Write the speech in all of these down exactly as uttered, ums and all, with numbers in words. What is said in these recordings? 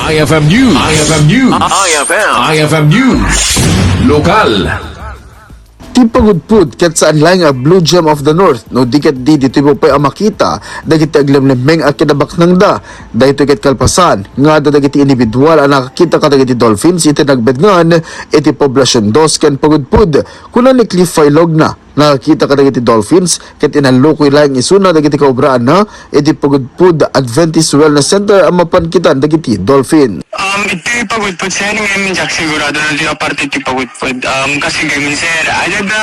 I F M News. I F M News. I F M. I F M News. Lokal. Ti pagudpud ket saan laeng a Blue Gem of the North, no di ket di ditoy pay a makita dagiti aglemlemmeng a kinabaknangda. Daytoy ket kalpasan nga adda dagiti individual a nakakita kadagiti dolphins iti nagbedngan iti Poblacion Dos ken pagudpud. Kuna ni Cliff Failogna, nakakita kadagiti dolphins ket inallukoy laeng isuna dagiti kaobraanna iti Pagudpud Adventist Wellness Center a mapan kitan dagiti dolphin. Um, iti pagudpud, sir, ngamin diak sigurado no dina parte iti pagudpud. Um, kasi ngamin, sir, adda da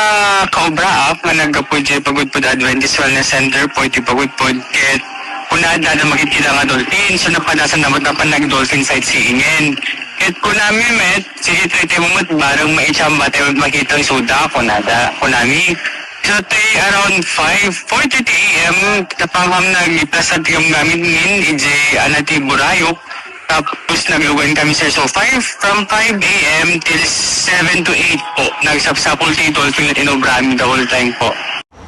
kaobraak nga naggapu iti pagudpud Adventist Wellness Center po iti pagudpud. Ket kuna adda da makikita nga dolphin, so napadasan na napan nag-dolphin sightseeingen. Ket kunami met, sige, trete mo met, barang maitsamba tayo makita ang suda, kunada, kunami. So, tay around five forty A M, napangham na giplasad ti gamgamit min, ije, ana ti burayok. Tapos naglugan kami, sir. So, five, from five A M till seven to eight po. Nagsapsapul ti dolphin nga inobra mi the whole time po.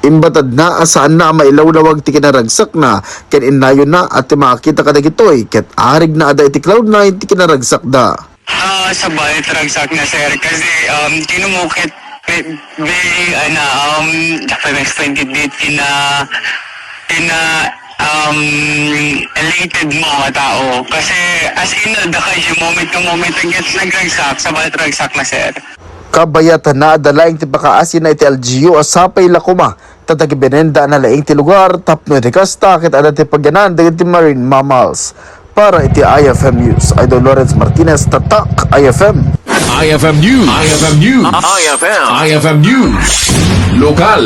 Imbatadna a saanna a mailawlawag ti kinaragsakna ken innayonna a ti makakita kadagitoy ket arigna a da iti cloud nine ti kinaragsakda. Ah, sabali ti ragsakna, sir, kasi, um, tinumukit, very, very, ano, um, dapat explain it, tina, tina, um, elated mo nga tao. Kasi, as in, da kayo moment to moment, ang gets nagragsak, sabali ti ragsakna, sir. Kabayatan na adda laeng ti pakaasina iti L G U a sapay la koma, ta dagibinenda na laeng ti lugar tapno iti kasta ket adda ti pagyanan dagiti marine mammals. Para iti I F M News, Idol Lawrence Martinez, Tatak I F M. I F M News. I F M News. I F M. I F M News. Lokal.